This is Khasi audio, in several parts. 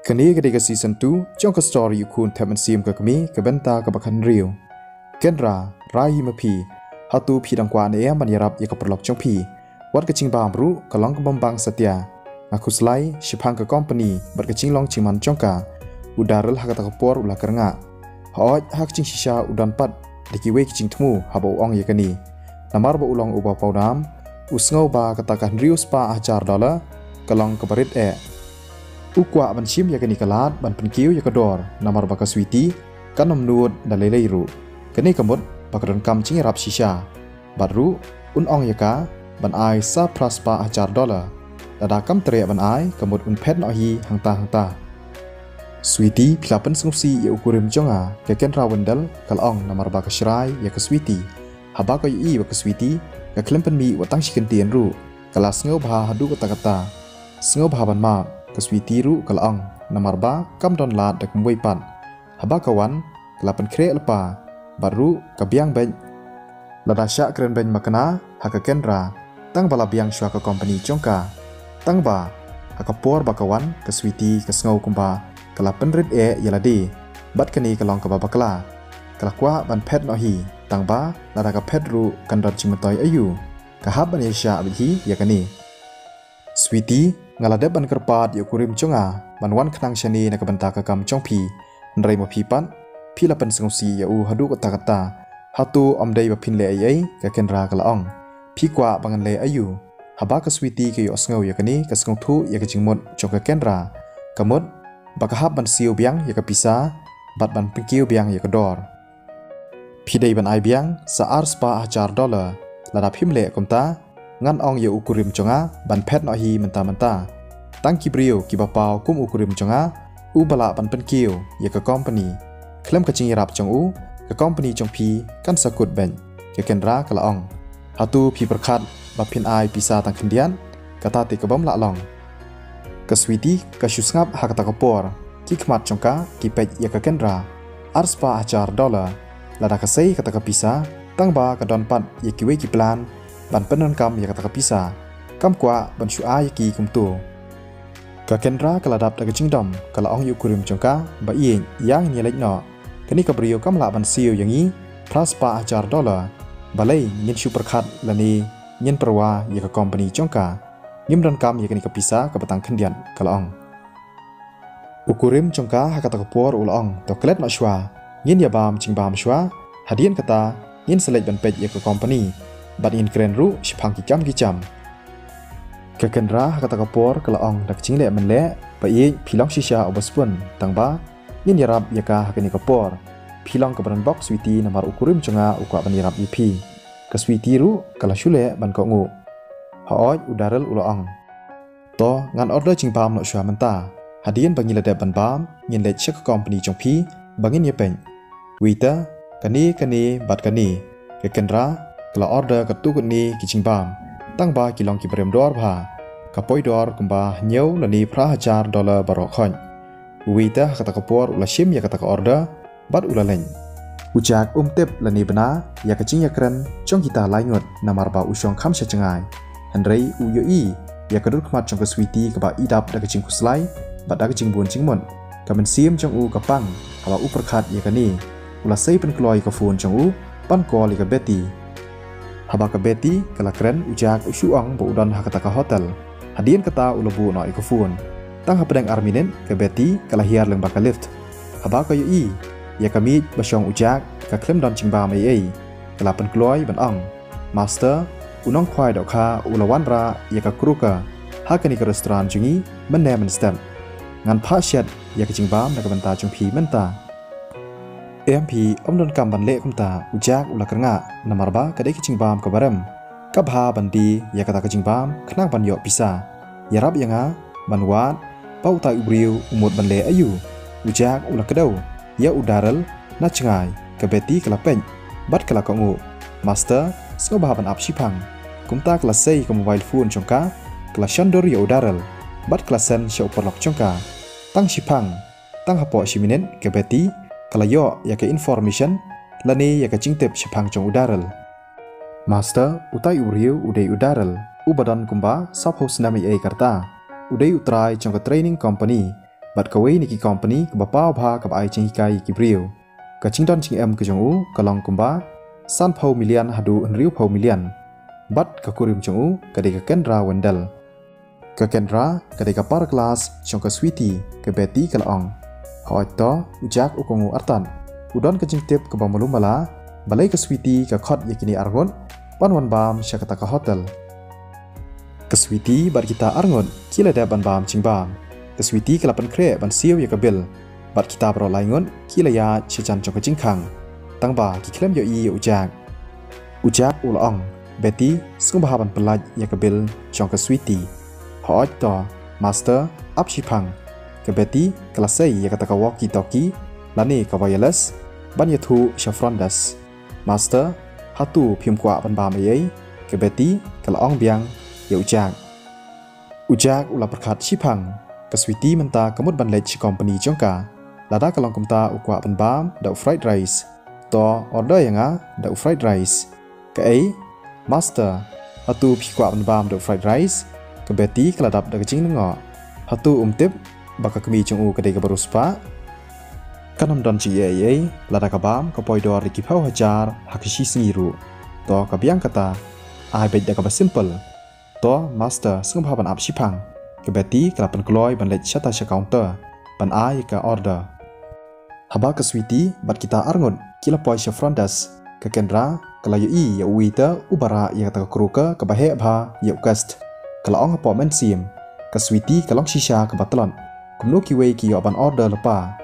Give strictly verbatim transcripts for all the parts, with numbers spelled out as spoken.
Kane ka dei ka season two jong ka story U Khun Thep Mynsiem ka Kmie, ka bynta kaba khathynriew. Kendra, rai hi ma phi, hato phi dang kwah ne em ban ïarap ïa ka paralok jong phi? Wat ka jingbam ruh ka long ka bym bang satia. Nga khuslai shaphang ka company bad ka jinglong jingman jong ka. U Daryl ha kata ka por u la kyrngah. Hooid, ha ka jingshisha u don pat da kiwei ki jingthmu haba u ong ïa kane. Namar ba u long uba pawnam, u sngew ba kata ka hynriew spah hajar dollar ka long kaba rit eh. U kwah ban shim ïa kane ka lad ban pynkiew ïa ka dor, namar ba ka Sweety kan ym nud da lei lei ruh. Kane ka mut ba ka donkam jingïarap shisha. Bad ruh un ong ïa ka ban ai sa phra spah hajar dollar. Lada kam treh ban ai, ka mut un phet noh hi hangta hangta. Sweety, phi la pynsngewsih ïa u kurim jong nga? Ka Kendra Wendell ka la ong, namar ba ka shrai ïa ka Sweety. Haba ka ïohi ba ka Sweety ka khlem pynmih wat tang shi kyntien ruh, ka la sngewbha haduh katta katta. Sngewbha ban map, ka Sweety ruh ka la ong, namar ba kam don lad da kumwei pat. Haba ka wan, ka la pynkhreh lypa bad ruh ka biang beit. Lada shah kren beiñ makna ha ka Kendra, tang ba la biang shuwa ka company jong ka. Tang ba ha ka por ba ka wan, ka Sweety ka sngew kumba ka la pynrit eh ïa lade. Bad kane ka long kaba bakla. Ka la kwah ban phet noh hi, tang ba lada ka phet ruh kan don jingmyntoi aïu. Ka hap ban ïa shah beit hi ïa kane. Sweety, nga la dep ban kyrpad ïa u kurim jong nga ban wan khnang shane na ka bynta ka kam jong phi. Hynrei ma phi pat, phi la pynsngewsih ïa u haduh katta katta. Hato ym dei ba phin leh ei ei? Ka Kendra ka la ong. Phi kwah ba ngan leh aïu? Haba ka Sweety ka ïohsngew ïa kane, ka sngewthuh ïa ka jingmut jong ka Kendra. Ka mut ba ka hap ban siew biang ïa ka pisa bad ban pynkiew biang ïa ka dor. Phi dei ban ai biang sa ar spah hajar dollar. Lada phim leh kumta, ngan ong ïa u kurim jong nga ban phet noh hi mynta mynta. Tang ki briew kiba paw kum u kurim jong nga, u ba lah ban pynkiew ïa ka company. Khlem ka jingïarap jong u, ka company jong phi kan sa kut beit. Ka Kendra ka la ong. Hato phi pyrkhat ba phin ai pisa tang khyndiat? Kata te ka bym lah long. Ka Sweety ka shu sngap ha kata ka por. Ki khmat jong ka ki peit ïa ka Kendra. Ar spah hajar dollar. Lada ka sei kata ka pisa, tang ba ka don pat ïa kiwei ki plan ban pyndonkam ïa kata ka pisa. Kam kwah ban shu ai ïa ki kumto. Ka Kendra ka la dap da ka jingdom, ka la ong ïa u kurim jong ka, ba ïeit, ïa ngin ïa leit noh. Kane ka briew kam lah ban siew ïa ngi phra spah hajar dollar. Balei ngin shu pyrkhat lane ngin pyrwa ïa ka company jong ka? Ngim donkam ïa kane ka pisa kaba tang khyndiat, ka la ong. U kurim jong ka ha kata ka por u la ong, to klet noh shuwa. Ngin ïa bam jingbam shuwa. Hadien kata ngin sa leit ban peit ïa ka company. Bad ngin kren ruh shaphang ki kam ki jam. Ka Kendra ha kata ka por ka la ong da ka jingleh mynleh, ba ïeit, phi long shisha uba spun, tang ba ngin ïarap ïa ka ha kane ka por. Phi long kaba don bok Sweety, namar u kurim jong nga u kwah ban ïarap ïa phi. Ka Sweety ruh ka la shu leh ban kohnguh. Hooid, u Daryl u la ong. To, ngan order jingbam noh shuwa mynta. Hadien ba ngi la dep ban bam, ngin leit sha ka company jong phi ba ngin ïa peit. Waiter, kane, kane bad kane. Ka Kendra ka la order katto katne ki jingbam. Tang ba ki long kiba rem dor bha. Ka poi dor kumba hynñiew lane phra hajar dollar baroh khoit. U waiter ha kata ka por u la shim ïa kata ka order bad u la leit. U Jack um tip lane bna ïa ka jingïakren jong kita lai ngut, namar ba u shong kham sha jngai. Hynrei u ïohi ïa ka dur khmat jong ka Sweety kaba i dap da ka jingkhuslai bad da ka jingbun jingmut. Ka mynsiem jong u ka pang haba u pyrkhat ïa kane. U la sei pynkloi ïa ka phone jong u ban call ïa ka Betty. Haba ka Betty ka la kren, u Jack u shu ong ba u don ha kata ka hotel. Hadien kata u la buh noh ïa ka phone. Tang hapdeng ar minit ka Betty ka la hiar lyngba ka lift. Haba ka ïohi ïa ka miej ba shong u Jack, ka khlem don jingbam ei ei. Ka la pynkloi ban ong, Master, u nongkhwai dohkha u la wanrah ïa ka croaker ha kane ka restaurant jong ngi mynne mynstep. Ngan phah shet ïa ka jingbam na ka bynta jong phi mynta. Em phi, ym donkam ban leh kumta, u Jack u la kyrngah, namar ba ka dei ka jingbam kaba rem. Ka bha ban die ïa kata ka jingbam khnang ban ïoh pisa. Ïarap ïa nga ban wad ba utai u briew u mut ban leh aïu. U Jack u la kdew ïa u Daryl na jngai. Ka Betty ka la peit bad ka la kohnguh. Master, sngewbha ban ap shiphang. Kumta ka la sei ka mobile phone jong ka, ka la shon dur ïa u Daryl bad ka la send sha u paralok jong ka. Tang shiphang, tang hapoh shi minit ka Betty ka la ïoh ïa ka information lane ïa ka jingtip shaphang jong u Daryl. Master, utai u briew u dei u Daryl, uba don kumba sawphew snem ei ei ka rta. U dei u trai jong ka training company. bad kawei na ki company kaba paw bha kaba ai jinghikai ïa ki briew. Ka jingdon jingem ka jong u ka long kumba sanphew million haduh hynriewphew million. Bad ka kurim jong u ka dei ka Kendra Wendell. Ka Kendra ka dei ka para klas jong ka Sweety, ka Betty ka la ong. Hooid to, u Jack u kohnguh artat. U don ka jingtip kaba malu mala, balei ka Sweety ka khot ïa kine arngut ban wan bam sha kata ka hotel. Ka Sweety bad kita arngut ki la dep ban bam jingbam. Ka Sweety ka la pynkhreh ban siew ïa ka bill, bad kita baroh laingut ki la ïaid sha jan jong ka jingkhang. Tangba ki khlem ïohi ïa u Jack. U Jack u la ong, Betty, sngewbha ban pyllait ïa ka bill jong ka Sweety. Hooid to, Master, ap shiphang. Ka Betty ka la sei ïa kata ka walkie-talkie lane ka wireless ban ïathuh sha front desk. Master, hato phim kwah ban bam ei ei? Ka Betty ka la ong biang ïa u Jack. U Jack u la pyrkhat shiphang, ka Sweety mynta ka mut ban leit sha company jong ka. Lada ka long kumta u kwah ban bam da u fried rice, to order ïa nga da u fried rice. Kaei, Master, hato phi kwah ban bam da u fried rice? Ka Betty ka la dap da ka jinglyngngoh. Hato um tip ba ka kmie jong u ka dei kaba riewspah? Kan ym don jingeh ei ei lada ka bam ka poi dor da ki phew hajar ha ka shi sngi ruh. To ka biang kata, ai beit da kaba simple. To, Master, sngewbha ban ap shiphang. Ka Betty ka la pynkloi ban leit shata sha counter ban ai ka order. Haba ka Sweety bad kita arngut ki la poi sha front desk, ka Kendra ka la ïohi ïa u waiter uba rah ïa kata ka croquet kaba heh bha ïa u guest. Ka la ong hapoh mynsiem, ka Sweety ka long shisha kaba tlot. Kumno kiwei ki ïoh ban order lypa?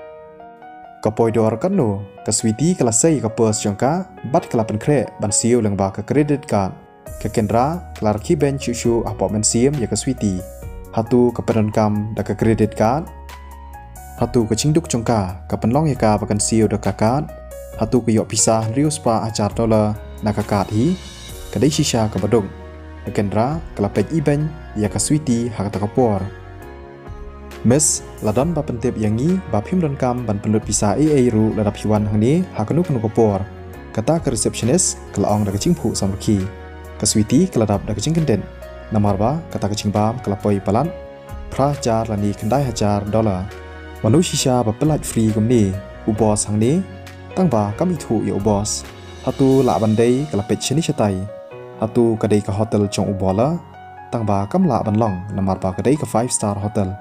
Ka poi dor katno? Ka Sweety ka la sei ka purse jong ka bad ka la pynkhreh ban siew lyngba ka credit card. Ka Kendra ka la rkhie beiñ shuh shuh hapoh mynsiem ïa ka Sweety. Hato ka pyndonkam da ka credit card? Hato ka jingduk jong ka ka pynlong ïa ka ba kan siew da ka card? Hato ka ïoh pisa hynriew spah hajar dollar na ka card hi? Ka dei shisha kaba duk. Ka Kendra ka la peit ibeiñ ïa ka Sweety ha kata ka por. Miss, la don ba pyntip ïa ngi ba phim donkam ban pynlut pisa ei ei ruh lada phi wan hangne ha kano kano ka por. Kata ka receptionist ka la ong da ka jingphuh samrkhie. Ka Sweety ka la dap da ka jingkyndit, namar ba kata ka jingbam ka la poi palat phra hajar lane khyndai hajar dollar. Mano shisha ba pyllait free kumne? U boss hangne? Tangba kam ithuh ïa u boss. Hato lah ban dei ka la peit shane shatai? Hato ka dei ka hotel jong u bor la? Tangba kam lah ban long namar ba ka dei ka five star hotel.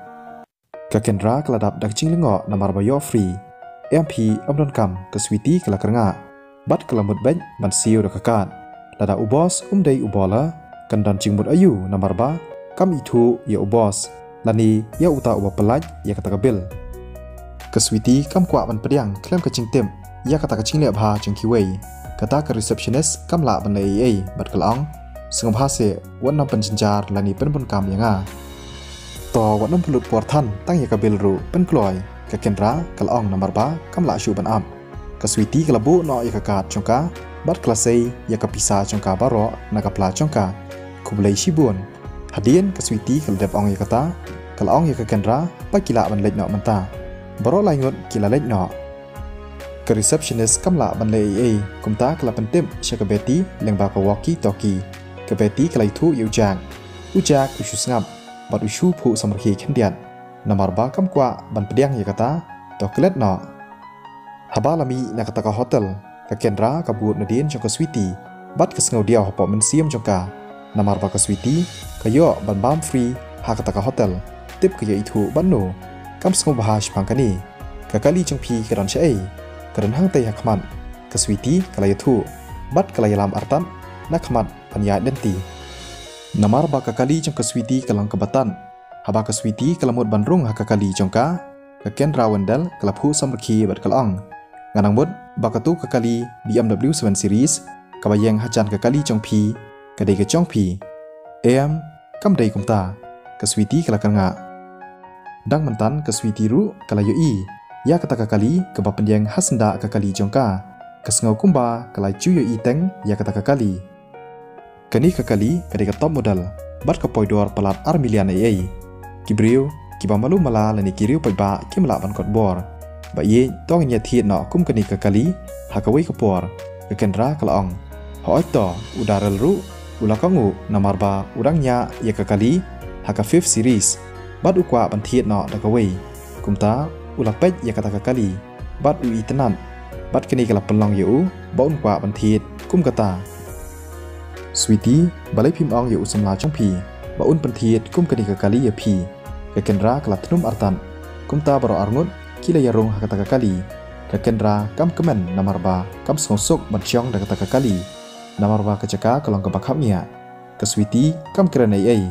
Ka Kendra ka la dap da ka jinglyngngoh namar ba ïoh free. Em phi, ym donkam, ka Sweety ka la kyrngah. Bad ka la mut beit ban siew da ka card. Lada u boss um dei u bor la, kan don jingmut aïu namar ba kam ithuh ïa u boss lane ïa uta uba pyllait ïa kata ka bill. Ka Sweety kam kwah ban pdiang khlem ka jingtip ïa kata ka jingleh bha jong kiwei. Kata ka receptionist kam lah ban leh ei ei bad ka la ong, sngewbha seh, wat nym pynjynjar lane pynbunkam ïa nga. To wat nym pynlut por than tang ïa ka bill ruh, pynkloi, ka Kendra ka la ong namar ba kam lah shuh ban ap. Ka Sweety ka la buh noh ïa ka card jong ka bad ka la sei ïa ka pisa jong ka baroh na ka pla jong ka. Khublei shibun. Hadien ka Sweety ka la dep ong ïa kata, ka la ong ïa ka Kendra ba ki lah ban leit noh mynta. Baroh laingut ki la leit noh. Ka receptionist kam lah ban leh ei ei, kumta ka la pyntip sha ka Betty lyngba ka walkie talkie. Ka Betty ka la ithuh ïa u Jack. U Jack u shu sngap bad u shu phuh samrkhie khyndiat. Namar ba kam kwah ban pdiang ïa kata, to klet noh. Haba la mih na kata ka hotel, ka Kendra ka bud nadien jong ka Sweety bad ka sngew diaw hapoh mynsiem jong ka. Namar ba ka Sweety ka ïoh ban bam free ha kata ka hotel. Tip ka ïa ithuh bad no? Kam sngewbha shaphang kane. Ka kali jong phi ka don shaei? Ka don hangtei ha khmat. Ka Sweety ka la ïathuh bad ka la ïalam artat na khmat ban ïaid lynti. Namar ba ka kali jong ka Sweety ka long kaba tad. Haba ka Sweety ka la mut ban rung ha ka kali jong ka, ka Kendra Wendell ka la phuh samrkhie bad ka la ong, nga nang mut ba kato ka kali B M W seven Series kaba ïeng hajan ka kali jong phi ka dei ka jong phi. Em, kam dei kumta, ka Sweety ka la kyrngah. Dang mynta ka Sweety ruh ka la ïohi ïa kata ka kali kaba pynïeng ha syndah ka kali jong ka. Ka sngew kumba ka la ju ïohi teng ïa kata ka kali. Kane ka kali ka dei ka top model bad ka poi dor palat ar million ei ei. Ki briew kiba malu mala lane ki riew paidbah kim lah ban kot bor. Ba ïeit to ngin ïa thied noh kum kane ka kali ha kawei ka por, ka Kendra ka la ong. Hooid to, u Daryl ruh u la kohnguh namar ba u dang ñiah ïa ka kali ha ka fifth series bad u kwah ban thied noh da kawei. Kumta u la peit ïa kata ka kali bad u itynnad, bad kane ka la pynlong ïa u ba un kwah ban thied kum kata. Sweety, balei phim ong ïa u samla jong phi ba un pynthied kum kane ka kali ïa phi? Ka Kendra ka la thnum artat. Kumta baroh arngut ki la ïarung ha kata ka kali. Ka Kendra kam kmen namar ba kam sngewsuk ban shong da kata ka kali, namar ba ka jaka ka long kaba khapngiah. Ka Sweety kam kren ei ei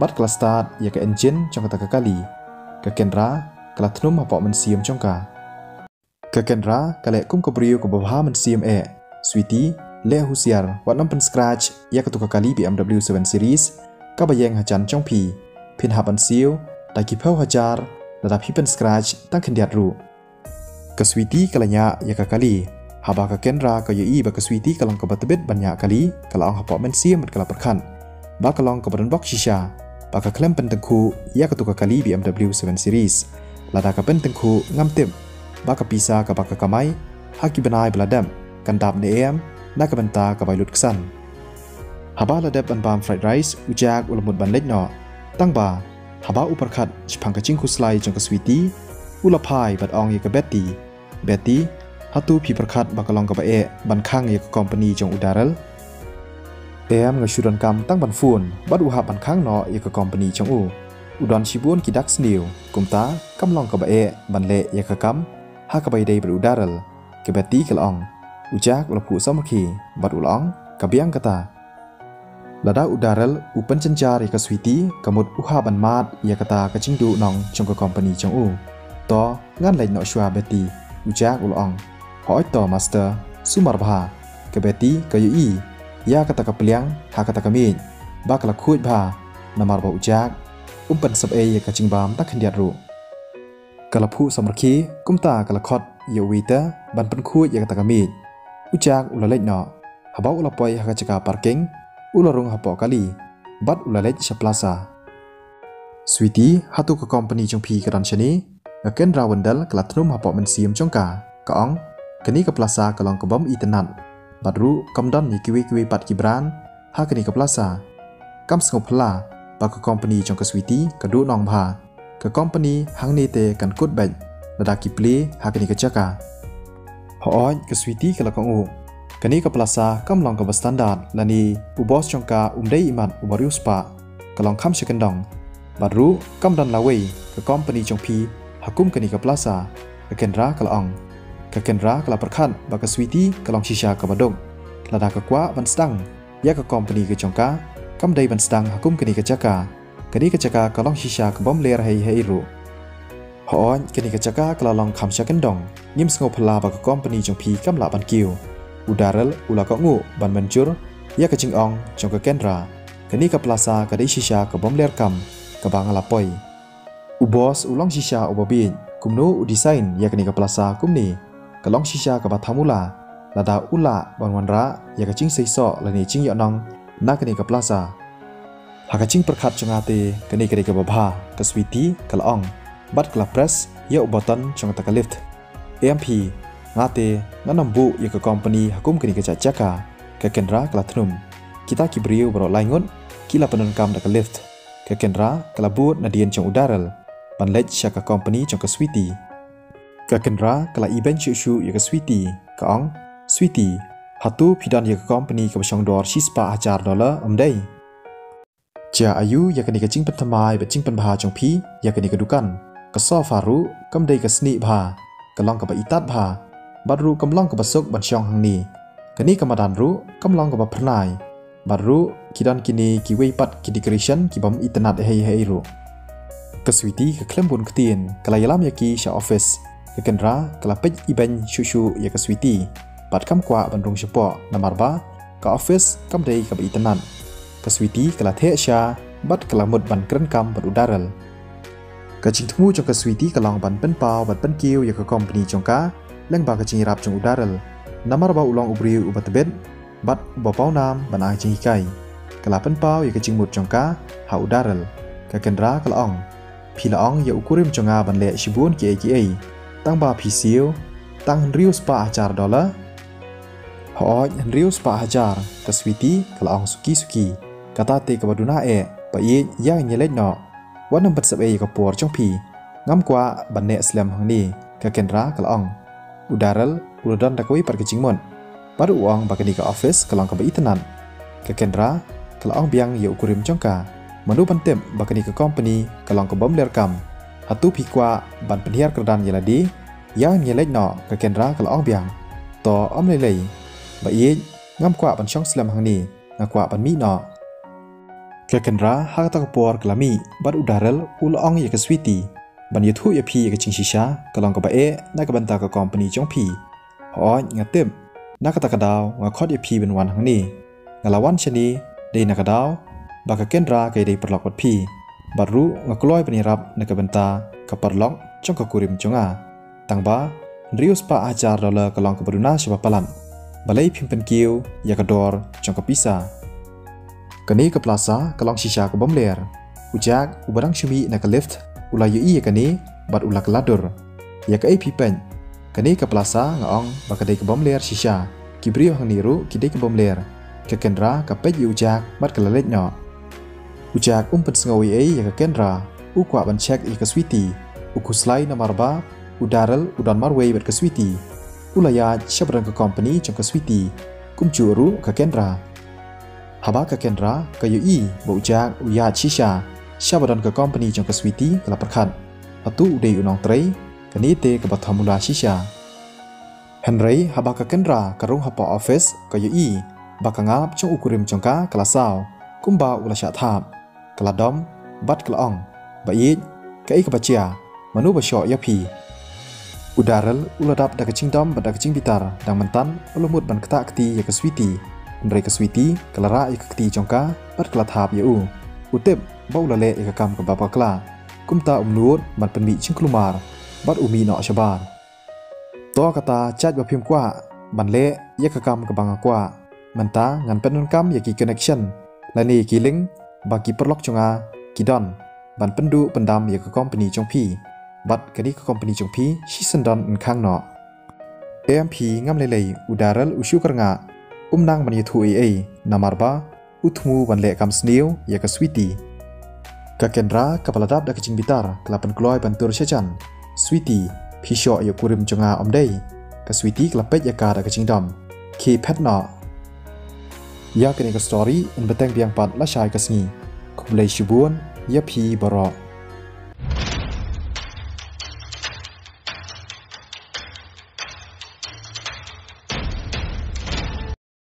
bad ka la start ïa ka engine jong kata ka kali. Ka Kendra ka la thnum hapoh mynsiem jong ka. Ka Kendra ka leh kum ka briew kaba bha mynsiem eh. Sweety, leh husiar, wat nang pynscratch ïa katu ka kali B M W seven Series kaba ïeng hajan jong phi. Phin hap ban siew da ki phew hajar lada phi pynscratch tang khyndiat ruh. Ka Sweety ka la ñiah ïa ka kali. Haba ka Kendra ka ïohi ba ka Sweety ka long kaba tbit ban ñiah kali, ka la ong hapoh mynsiem bad ka la pyrkhat ba ka long kaba donbok shisha ba ka khlem pyntyngkhuh ïa katu ka kali B M W seven Series. Lada ka pyntyngkhuh, ngam tip ba ka pisa kaba ka kamai ha ki bnai ba la dep kan dap ne em na ka bynta ka bai lut ksan. Haba la dep ban bam fried rice, u Jack u la mut ban leit noh. Tang ba haba u pyrkhat shaphang ka jingkhuslai jong ka Sweety, u la phai bad ong ïa ka Betty, "Betty, hato phi pyrkhat ba ka long kaba eh ban khang ïa ka company jong u Daryl?" "Em, nga shu donkam tang ban phone bad u hap ban khang noh ïa ka company jong u. U don shibun ki dak sniew, kumta kam long kaba eh ban leh ïa ka kam ha kaba ïadei bad u Daryl," ka Betty ka la ong. U Jack u la phuh samrkhie bad u la ong, "Ka biang kata. Lada u Daryl u pynjynjar ïa ka Sweety, ka mut u hap ban mad ïa kata ka jingduhnong jong ka company jong u." "To, ngan leit noh shuwa, Betty," u Jack u la ong. "Hooid to, Master, sumar bha." Ka Betty ka ïohi ïa kata ka pliang ha kata ka miej ba ka la khuid bha, namar ba u Jack um pynsep ei ïa ka jingbam tang khyndiat ruh. Ka la phuh samrkhie, kumta ka la khot ïa u waiter ban pynkhuid ïa kata ka miej. U Jack u la leit noh. Haba u la poi ha ka jaka parking, u la rung hapoh kali bad u la leit sha plaza. "Sweety, hato ka company jong phi ka don shane?" Ka Kendra Wendell ka la thnum hapoh mynsiem jong ka. Ka ong, "Kane ka plaza ka long kabym itynnad, bad ruh kam don ïa kiwei kiwei pat ki brand ha kane ka plaza. Kam sngewphylla ba ka company jong ka Sweety ka duhnong bha. Ka company hangne te kan kut beit lada ki plie ha kane ka jaka." "Hooid," ka Sweety ka la kohnguh, "kane ka plaza kam long kaba standard, lane u boss jong ka um dei imat uba riewspah. Ka long kham sha kyndong. Bad ruh kam don lawei ka company jong phi ha kum kane ka plaza," ka Kendra ka la ong. Ka Kendra ka la pyrkhat ba ka Sweety ka long shisha kaba duk. Lada ka kwah ban sdang ïa ka company ka jong ka, kam dei ban sdang ha kum kane ka jaka. Kane ka jaka ka long shisha kabym ler hei hei ruh. "Hooid, kane ka jaka ka la long kham sha kyndong. Ngim sngewphylla ba ka company jong phi kam lah ban kiew." U Daryl u la kohnguh ban mynjur ïa ka jingong jong ka Kendra. "Kane ka plaza ka dei shisha kabym ler kam kaba nga la poi. U boss u long shisha uba bieit. Kumno u design ïa kane ka plaza kumne? Ka long shisha kaba thamula. Lada u lah ban wanrah ïa ka jingseisoh lane jingïohnong na kane ka plaza." "Ha ka jingpyrkhat jong nga te, kane ka dei kaba bha," ka Sweety ka la ong bad ka la press ïa u button jong kata ka lift. "Em phi, nga te ngan ym buh ïa ka company ha kum kane ka jaka," ka Kendra ka la thnum. Kita ki briew baroh lai ngut ki la pyndonkam da ka lift. Ka Kendra ka la bud nadien jong u Daryl ban leit sha ka company jong ka Sweety. Ka Kendra ka la ibeiñ shuh shuh ïa ka Sweety, ka ong, "Sweety, hato phi don ïa ka company kaba shong dor shispah hajar dollar, ym dei? Jia aïu ïa kane ka jingpynthymmai bad jingpynbha jong phi ïa kane ka dukan? Ka sofa ruh kam dei ka snieh bha, ka long kaba itat bha, bad ruh kam long kaba suk ban shong hangne. Kane ka madan ruh kam long kaba phyrnai, bad ruh ki don kine kiwei pat ki decoration kibym itynnad hei hei ruh." Ka Sweety ka khlem bun ktien, ka la ïalam ïa ki sha office. Ka Kendra ka la peit ibeiñ shuh shuh ïa ka Sweety bad kam kwah ban rung shapoh, namar ba ka office kam dei kaba itynnad. Ka Sweety ka la theh sha bad ka la mut ban kren kam bad u Daryl. Ka jingthmu jong ka Sweety ka long ban pynpaw bad pynkiew ïa ka company jong ka lyngba ka jingïarap jong u Daryl, namar ba u long u briew uba tbit bad uba pawnam ban ai jinghikai. Ka la pynpaw ïa ka jingmut jong ka ha u Daryl. Ka Kendra ka la ong, "Phi la ong ïa u kurim jong nga ban leh shibun kiei kiei, tang ba phi siew tang hynriew spah hajar dollar?" "Hooid, hynriew spah hajar," ka Sweety ka la ong suki suki. "Kata te kaba duna eh, ba ïeit, ïa ngi leit noh. Wat nang pynsep ei ïa ka por jong phi. Ngam kwah ban neh slem hangne, ka Kendra ka la ong. U Daryl u la don da kawei pat ka jingmut bad u ong ba kane ka office ka long kaba itynnad. Ka Kendra ka la ong biang ïa u kurim jong ka, mano ban tip ba kane ka company ka long ka bym ler kam. Hato phi kwah ban pynhiar kyrdan ïa lade? Ïa ngi leit noh, ka Kendra ka la ong biang. To, ym lei lei. Ba ïeit, ngam kwah ban shong slem hangne, nga kwah ban mih noh. Ka Kendra ha kata ka por ka la mih bad u Daryl u la ong ïa ka Sweety ban ïathuh ïa phi ïa ka jingshisha ka long kaba eh na ka bynta ka company jong phi. Hooid, nga tip. Na kata ka daw nga khot ïa phi ban wan hangne. Nga la wan shane dei na ka daw ba ka Kendra ka ïadei paralok bad phi. Bad ruh nga kloi ban ïarap na ka bynta ka paralok jong ka kurim jong nga. Tang ba hynriew spah hajar dollar ka long kaba duna shaba palat. Balei phim pynkiew ïa ka dor jong ka pisa? Kane ka plaza ka long shisha ka bym ler. U Jack uba dang shu mih na ka lift u la ïohi ïa kane bad u la kylla dur. Ïa kaei phi peit? Kane ka plaza nga ong ba ka dei ka bym ler shisha. Ki briew hangne ruh ki dei ka bym ler. Ka Kendra ka peit ïa u Jack bad ka la leit noh. U Jack um pynsngew ei ei ïa ka Kendra. U kwah ban check ïa ka Sweety. U khuslai namar ba u Daryl u don marwei bad ka Sweety. U la ïaid sha ba don ka company jong ka Sweety. Kumjuh ruh ka Kendra. Haba ka Kendra ka ïohi ba u Jack u ïaid shisha sha ba don ka company jong ka Sweety, ka la pyrkhat, hato u dei u nongtrei? Kane te kaba thom u la shisha. Hynrei haba ka Kendra ka rung hapoh office, ka ïohi ba ka ngap jong u kurim jong ka ka la saw kumba u la shah thap. Ka la dom bad ka la ong, ba ïeit, kaei kaba jia? Mano ba shoh ïa phi? U Daryl u la dap da ka jingdom bad da ka jingbitar. Dang mynta u la mut ban ktah kti ïa ka Sweety, hynrei ka Sweety ka la rah ïa ka kti jong ka bad ka la thap ïa u. U tip ba u la leh ïa ka kam kaba bakla. Kumta um nud ban pynmih jingkulmar bad u mih noh shabar. To kata, jait ba phim kwah ban leh ïa ka kam kaba nga kwah. Mynta ngan pyndonkam ïa ki connection lane ki link ba ki paralok jong nga ki don ban pynduh pyndam ïa ka company jong phi. Bad kane ka company jong phi shisien don yn khang noh. Em phi, ngam lei lei, u Daryl u shu kyrngah. Um nang ban ïathuh ei ei namar ba u thmu ban leh kam sniew ïa ka Sweety. Ka Kendra kaba la dap da ka jingbitar ka la pynkloi ban tur shajan. Sweety, phi shoh ïa u kurim jong nga ym dei? Ka Sweety ka la peit ïa ka da ka jingdom. Khie phet noh. Ïa kane ka story yn bteng biang pat lashai ka sngi. Khublei shibun ïa phi baroh.